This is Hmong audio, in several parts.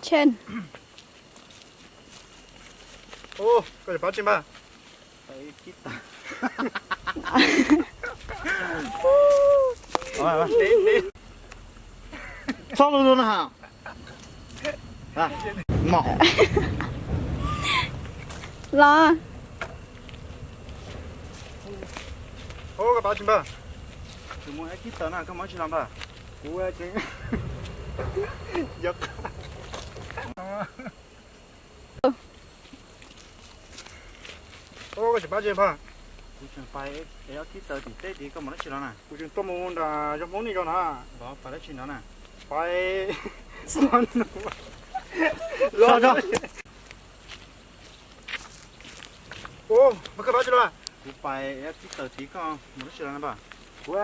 Chen. Ub, koj pab tsis npaj. Txhob lus lus na ha. Mom. Los. Ub, koj pab tsis npaj. Tsis muaj ib kib taws na, koj muab tsis los npaj. Kuv tseem yog Ub, koj tsis pab tsis npaj. Kuv tseem pais ev ob kib taws tim teb tid, koj mus dab tsi los na? Kuv tseem tuaj mus nram zos Hmoob nej zos na. Los pais dab tsi no na? Pais. Ub, mas koj pab tsis los? Kuv pais ev ob kib taws tid, koj mus dab tsi los na npaj? Kuv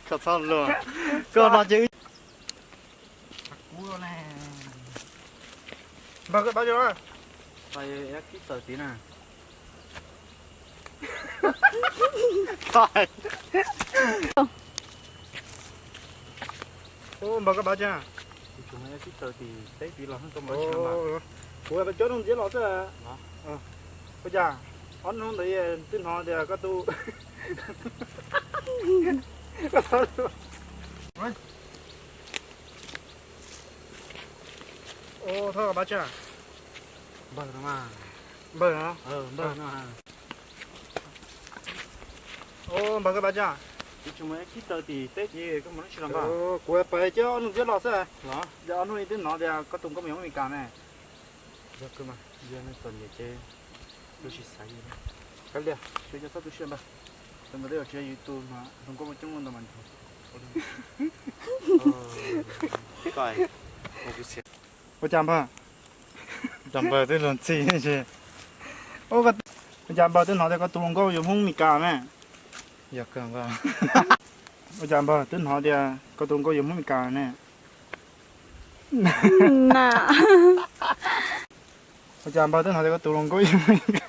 Koj txhob luag. Koj no ces kuv ne. Npawg, koj pab tsis los? Pais ev kib taws tid na. Ub, npawg, koj pab tsis? Kuv tseem ev kib taws tim teb tid los, koj mus dab tsi los npaj? Kuv pais coj nuj ntiab los xwb. Ua cas ob hnub ntawd twb hnov tias koj tus Ub, thov koj pab tsis? Npawg no mas. Npawg no? Npawg no. Ub, npawg, koj pab tsis? Kuv tseem mus ev kib taws tim teb tid, koj mus dab tsi los npaj? Kuv pais coj nuj ntiab los xwb. Los? Yog ob hnub twb hnov tias koj tus nkauj mus yuav Hmoob Mes Kas ne. Yog kawg mas, yog neeg txom nyem ces luag tsis xaiv yus. Kav liam, tsis yog txhob tu siab npawg. Thaum ntawd tej zaum tsis yog yus tus mas hluas nkauj muaj coob ntau mas nrog. Ua cas npawg? Cas npawg twb luag ntxhi. Ua cas npawg twb hnov tias koj tus hluas nkauj yuav Hmoob Mes Kas ne? Yog kawg npawg. Ua cas npawg twb hnov tias koj tus hluas nkauj yuav Hmoob Mes Kas ne? Na. Ua cas npawg twb hnov tias koj tus hluas nkauj yuav Hmoob Mes Kas?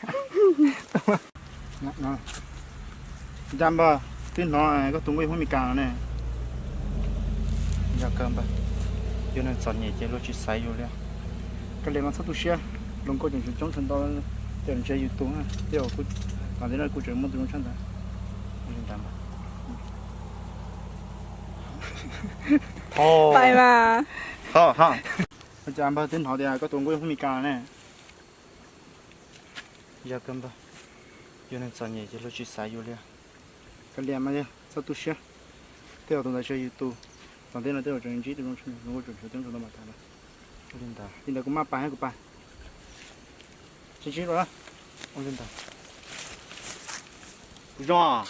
Ua cas npawg twb hnov koj tus nkauj yuav Hmoob Mes Kas no ne? Yog kawg npawg, yus neeg txom nyem ces luag tsis xaiv yus li. Kav liam mas txhob tu siab, hluas nkauj tseem coob tshaj ntau, tej zaum tsis yog yus tus, tej zaum kuv, tam ntej no kuv tseem muaj tus zoo tshaj ntawd. Ua li ntawd npawg. Pais mas. Ua cas npawg twb hnov tias koj tus nkauj yuav Hmoob Mes Kas ne? Yog kawg npawg, yus neeg txom nyem ces luag tsis xaiv yus li. Kav liam mas yog txhob tu siab, tej zaum tus ntawd tsis yog yus tus, tom ntej no tej zaum tseem ntsib tus zoo tshaj, tus zoo tshaj ntawd mas tas lawm. Li ntawd kuv maj pais, kuv pais. Tsis ntsib los. Ua li ntawd. Kuv zoo.